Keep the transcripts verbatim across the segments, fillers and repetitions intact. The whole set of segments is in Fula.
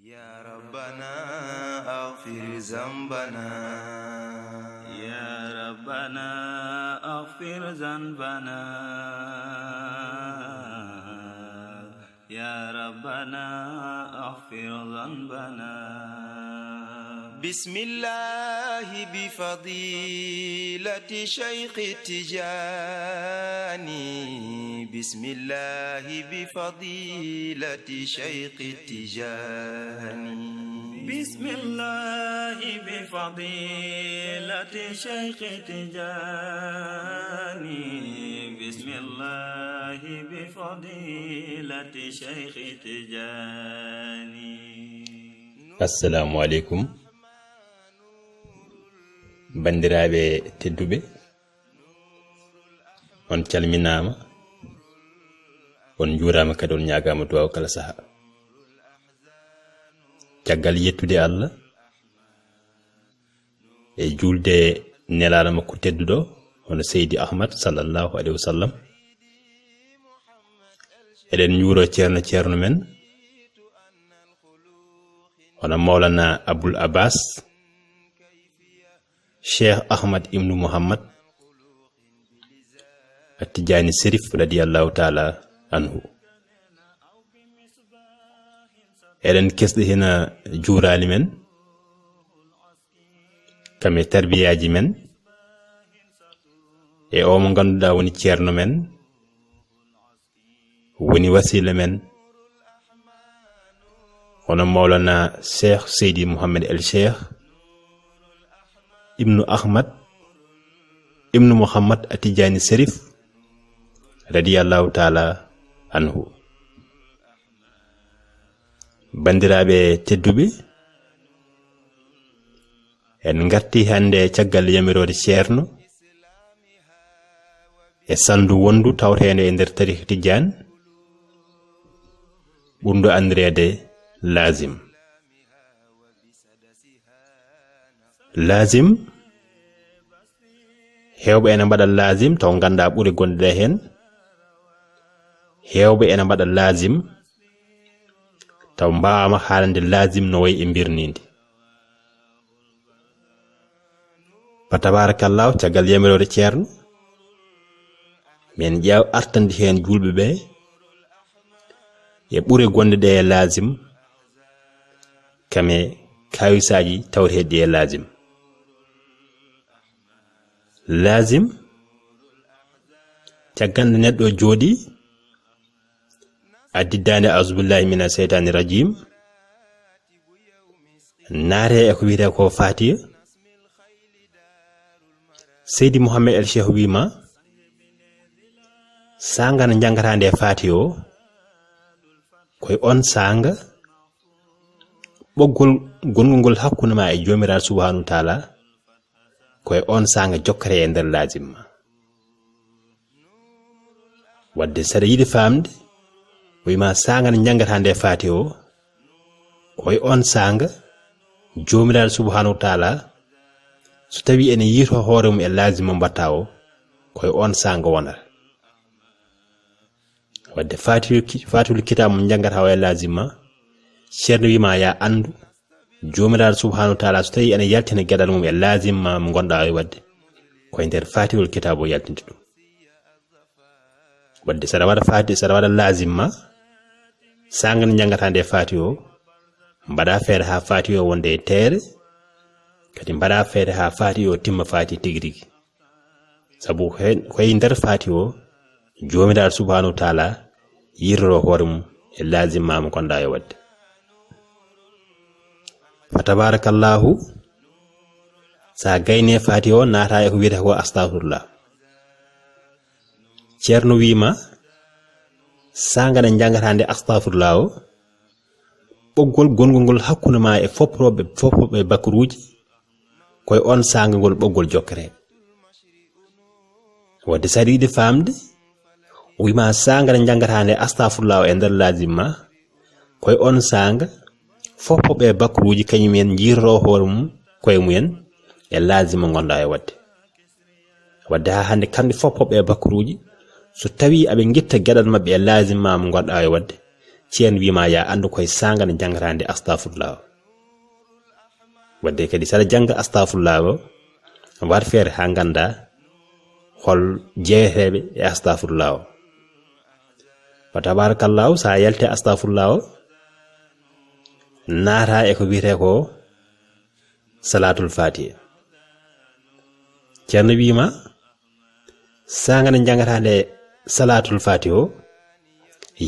يا ربنا اغفر ذنبنا. يا ربنا اغفر ذنبنا. يا ربنا اغفر ذنبنا. بسم الله بفضيلة شيخ تجاني. بسم الله بفضيلة شيخ تجاني. بسم الله بفضيلة شيخ تجاني. بسم الله بفضيلة شيخ تجاني. Assalamu aleykum. Banndiraaɓe tedduɓe, on calminaama, on njuuraama kadi, on ñaagaama duwaaw kala saha. Caggal yettude Allah e juulde nelaaɗo makko tedduɗo, hono Seydi Ahmad sallallahu alayhi wa sallam, eɗen njuuro ceerno, ceerno men, hono Mawlana Abul Abbas, Cheikh Ahmad ibnu Muhammad At-Tijaani Serif radiyallahu taala anhu. Eɗen kesɗi hina juuraali men, kam e tarbiyaaji men, e o mo ngannduɗaa woni ceerno men, woni wasiila men, hono Mawlana Cheikh Seydi Mouhamed El Cheikh ibnu Ahmad ibnu Mouhammad Atijani Serif radiyallahu taala anhu. Banndiraaɓe tedduɓe, en ngarti hannde caggal yamiroore ceerno e salndu wondu tawteende e nder tariika Tijaan, ɓurndu anndireede laazim. Laazim, heewɓe ena mbaɗa laazim taw nganndaa ɓure gonɗe ɗe heen. Heewɓe ena mbaɗa laazim taw mbaawaama haalande laazim no wayi e mbirniindi. Fa tabarakallahu, caggal yamiroore ceerno, min ƴeew artandi heen juulɓe ɓe e ɓure gonɗe ɗe e laazim, kame kawisaaji tawreeɗi e laazim. Laazim, caggal nde neɗɗo jooɗi, addiddaande auzubillahi mina seytaani rajim, naare e ko wiyetee ko Faatiya. Seydi Mouhamed El Cheikh wiima, saanga nde njanngataa nde Faatiya o, koye on saanga ɓoggol gongol ngol hakkunde ma e Joomiraaɗo Subhaanahu wa Taala, koye on saanga jokkere e nder laazim ma. Wadde saɗa yiɗi faamde, o wiima saanga nde njanngataa nde Faatiya o, koye on saanga Joomiraaɗo Subhaanahu wa Taala, so tawii ene yiito hoore mum e laazim mo mbaɗtaa o, koye on saanga wonata. Wadde Faatiha ki-, Faatihul Kitaab mo njanngataa o e laazim ma, ceerno wiima ya anndu, Joomiraaɗo Subhaanahu wa Taala so tawii ene yaltina geɗal mum e laazim ma mo ngonɗaa e waɗde, koye nder Faatihul Kitaab o yaltinta ɗum. Wadde saɗa waɗa Faati-, saɗa waɗa laazim ma, saanga nde njanngataa nde Faatiha o, mbaɗaa feere haa Faatiha o wonde e teere, kadi mbaɗaa feere haa Faatiha o timma Faatiha tigi rigi. Sabu ko he-, ko e nder Faatiha o, Joomiraaɗo Subhaanahu wa Taala yirloro hoore mum e laazim ma mo ngonɗaa e waɗde. Fa tabarakallahu, so a gaynii Faatiha o, naataa e ko wiyetee ko astafirullah. Ceerno wiima, saanga nde njanngataa nde astafirullah o, ɓoggol gongol ngol hakkunde ma e foppooɓe, foppooɓe bakruuji, koye on saanga ngol ɓoggol jokkere. Wadde saɗa yiɗi faamde, o wiima saanga nde njanngataa nde astafirullah o e nder laazim ma, koye on saanga foppooɓe bakruuji kañum en njiiroro hoore mum, koye mumen e laazim mo ngonɗaa e waɗde. Wadde haa hannde kamɓe foppooɓe bakruuji, so tawii aɓe ngitta geɗal maɓɓe e laazim ma mo ngonɗaa e waɗde, Ceerno wiima, yaa anndu koye saanga nde njanngataa nde astafurlah o. Wadde kadi, saɗa jannga astafurlah o, waɗ feere haa ngannda hol jeeyeteeɓe e astafurlah o. Fa tabarakallahu, so a yalti astafurlah o, naata e ko wiyetee ko salatul fatiha. Ceerno wiima, saanga nde njanngataa nde salatul fatiha o,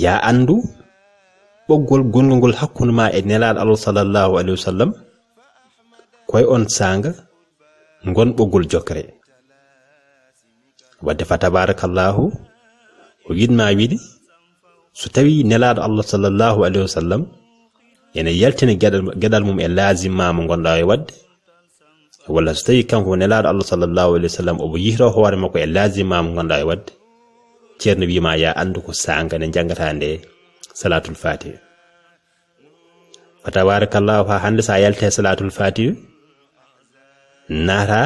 yaa anndu ɓoggol gonngol ngol hakkunde ma e Nelaaɗo Allah sallallahu alayhi wa sallam, koye on saanga ngon ɓoggol jokkere. Wadde fa tabarakallahu, o yiɗma wiide, so tawi Nelaaɗo Allah sallallahu alayhi wa sallam ene yaltina geɗal, geɗal mum e laazim ma mo ngonɗaa e waɗde, walla so tawi kanko Nelaaɗo Allah sallallahu alayhi wa sallam omo yiytoo hoore makko e laazim ma mo ngonɗaa e waɗde, ceerno wiima, yaa anndu ko saanga nde njanngataa nde salatul fatiha. Fa tabarakallahu, haa hannde so a yalti e salatul fatiha, naata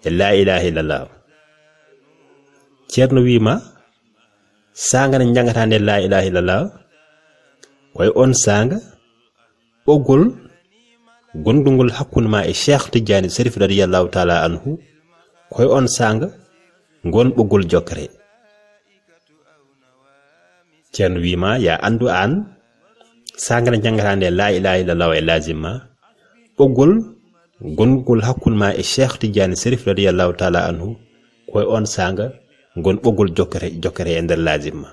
e la ilaha illallah. Ceerno wiima, saanga nde njanngataa nde la ilaha illallah, koye on saanga ɓoggol gonngol ngol hakkunde ma e Cheikh Tidiane Serif radiyallahu taala anhu, koye on saanga ngon ɓoggol jokkere. Ceerno wiima, yaa anndu aan, saanga nde njanngataa nde la ilaha illallah e laazim ma, ɓoggol gonngol hakkunde ma e Cheikh Tidiane Serif radiyallahu taala anhu, koye on saanga ngon ɓoggol jokkere, jokkere e nder laazim ma.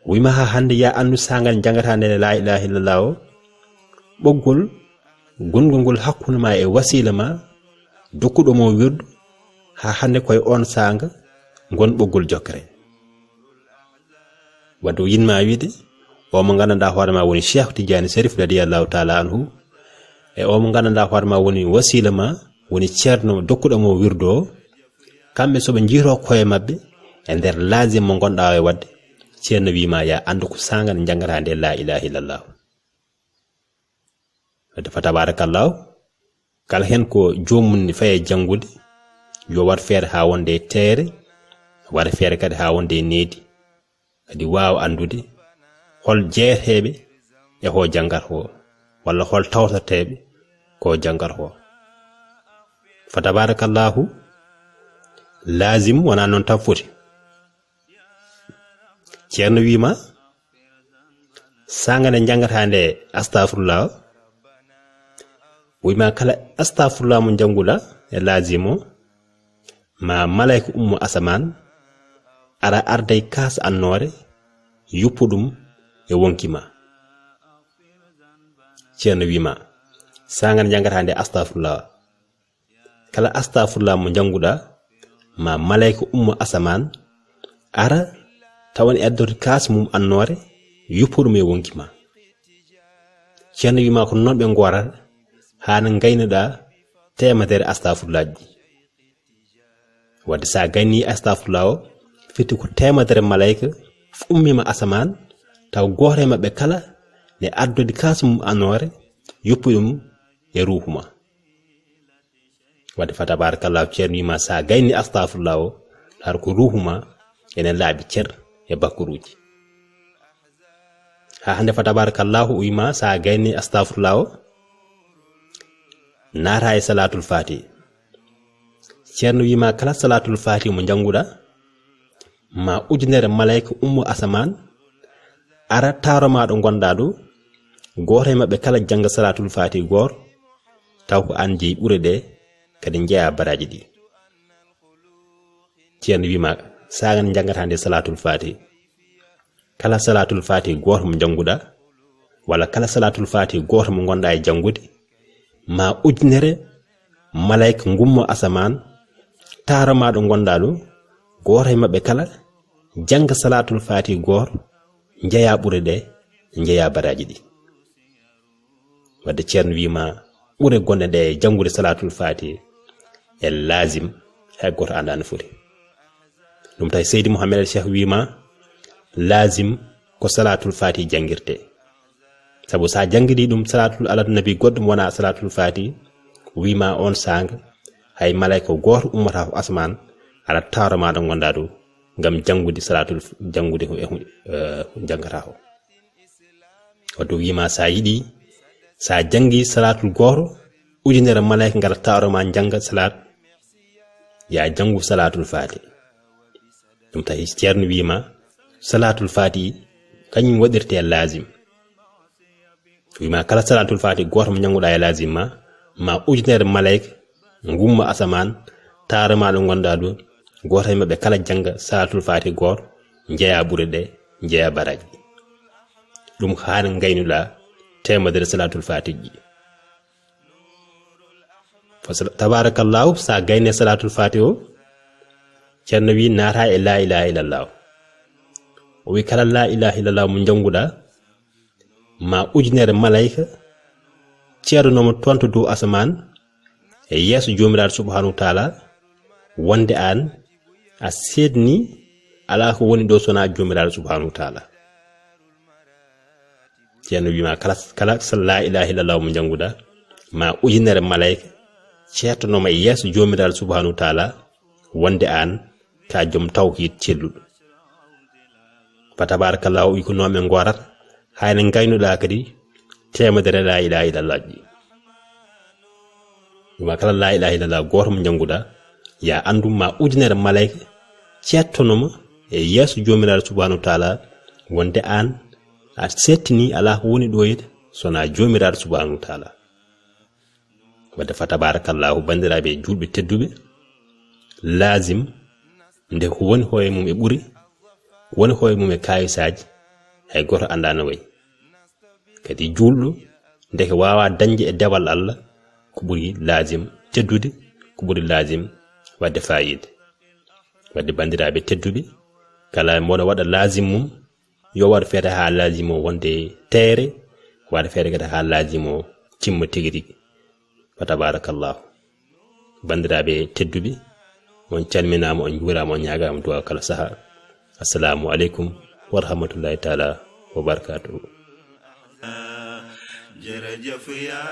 Wiima, haa hannde yaa anndu saanga nde njanngataa nde la ilaha illallah o, ɓoggol gonngol ngol hakkunde ma e wasiila ma, dokkuɗo mo wirdu, haa hannde koye on saanga ngon ɓoggol jokkere. Wadde o yiɗma wiide, o mo nganndanɗaa hoore ma woni Cheikh Tidiane Serif radiyallahu taala anhu, e o mo nganndanɗaa hoore ma woni wasiila ma, woni ceerno dokkuɗo mo wirdu o, kamɓe so ɓe njiytoo koye maɓɓe e nder laazim mo ngonɗaa e waɗde, ceerno wiima, yaa anndu ko saanga nde njanngataa nde la ilaha illallah. Wadde fa tabarakallahu, kala heen ko joomum ne faye janngude, yo waɗ feere haa wonde e teere, waɗa feere kadi haa wonde e needi, kadi waawa anndude hol jeeyeteeɓe e ko janngata ko, walla hol tawtoreteeɓe ko janngata ko. Fa tabarakallahu, laazim wonaa noon tan foti. Ceerno wiima, saanga nde njanngataa nde astafurlah o, wiima kala astafurlah mo njannguɗaa e laazim o, ma malayka ummo asamaan, ara arda e kaas annoore, yuppa ɗum e woŋki ma. Ceerno wiima, saanga nde njanngataa nde astafurlah o, kala astafurlah mo njannguɗaa, ma malayka ummo asamaan, ara tawa ene addi kaas mum annoore, yuppa ɗum e woŋki ma. Ceerno wiima, ko noon ɓe ngoorata haa ne ngaynoɗaa teemedere astafurlaaji ɗi. Wadde so a gayni astafurlah o, firti ko teemedere malayka ummiima asamaan, taw gooto e maɓɓe kala ne addodi kaas mum annoore, yuppi ɗum e ruuhu ma. Wadde fa tabarakallahu, ceerno wiima, so a gayni astafurlah o, har ko ruuhu ma ene laaɓi cer e bakkuruuji. Haa hannde fa tabarakallahu, o wiima, so a gayni astafurlah o, naata e salatul fatiha. Ceerno wiima, kala salatul fatiha mo njannguɗaa, ma ujunere malayka ummo asamaan, ara taaro ma ɗo ngonɗaa ɗo, gooto e maɓɓe kala jannga salatul fatiha gooto, taw ko aan jeyi ɓure ɗe, kadi njeyaa baraaji ɗi. Ceerno wiima, saanga nde njanngataa nde salatul fatiha, kala salatul fatiha gooto mo njannguɗaa, walla kala salatul fatiha gooto mo ngonɗaa e janngude, ma ujunere malayka ngummo asamaan, taaro ma ɗo ngonɗaa ɗo, gooto e maɓɓe kala jannga salatul fatiha gooto, njeyaa ɓure ɗe, njeyaa baraaji ɗi. Wadde ceerno wiima, ɓure gonɗe ɗe e janngude salatul fatiha e laazim, hay gooto anndaa no foti. Ɗum tawi Seydi Mouhamed El Cheikh wiima, laazim ko salatul fatiha janngirtee. Sabu so a janngidii ɗum salatul ala nabi goɗɗum wonaa salatul fatiha, wiima on saanga, hay malayka gooto ummataa ko asamaan, ara taaro ma ɗo ngonɗaa ɗo, ngam janngude salatul f-, janngude ko e hu-, eh, janngataa ko. Wadde o wiima sa yiɗi, sa janngi salaatul gooto, ujunere malaayika ngara taaro ma njannga salaat, ya janngu salaatul faati. Ɗum tawi Ceerno wiima salaatul faati kañum waɗirte laazim. Wiima kala salaatul faati gooto mo njannguɗa e laazim ma, ma ujunere malaayika ngumma asamaan, taaro ma ɗo ngonɗa ɗo, gooto e maɓɓe kala jannga salaatul faati gooto, njeya ɓure ɗe, njeya baraaji. Ɗum haani ngaynuɗa teemedere salaatul faati ji. Fa sala-, tabarakallahu, sa gayne salaatul faati o, Ceerno wi naata e laa ilaaha illallah. O wi kala laa ilaaha illallah mo njannguɗa, ma ujunere malaayika ceertonoma toon to dow asamaan e yeeso Joomiraaɗo subhaanahu wa taala, wonde aan a seedni alaa ko woni ɗo so wonaa Joomiraaɗo subhaanahu wa taala. Ceerno wiima kala, kala sa laa ilaaha illallah mo njannguɗa, ma ujunere malaayika ceertonoma e yeeso Joomiraaɗo subhaanahu wa taala, wonde aan ka joom tawhiid celluɗo. Fa tabarakallahu, o wi ko noon ɓe ngoorata, hay nde ngaynuɗa kadi teemedere laa ilaaha illallah ji. Ɗum kala laa ilaaha illallah gooto mo njannguɗa, ya anndu ma ujunere malaayika ceertonoma e yeeso Joomiraaɗo subhaanahu wa taala, wonde aan a seedtini alaa ko woni ɗo e so wonaa Joomiraaɗo subhaanahu wa taala. Wadde fa tabarakallahu, banndiraaɓe juulɓe tedduɓe, laazim nde ko woni hooye mum e ɓure, woni hooye mum e kayisaaji, hay gooto anndaa no wayi. Kadi juulɗo ndeke waawa dañde e dewal Allah ko ɓuri laazim teddude, ko ɓuri laazim waɗde faayiida. Wadde banndiraaɓe tedduɓe, kala mboɗo waɗa laazim mum, yo waɗ feere haa laazim o wonde teere, waɗ feere kadi haa laazim o timma tigi rigi. Fa tabarakallahu. Banndiraaɓe tedduɓe, on calminaama, on njuuraama, on ñaagaama duwaaw kala saha. Assalamu aleykum wa rahmatullahi taala wa barakatuhu. Jërëjëf ya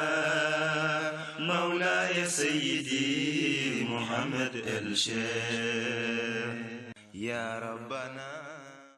Mawlaya Sayyidi Muhammad El Cheikh. Ya Rabbana.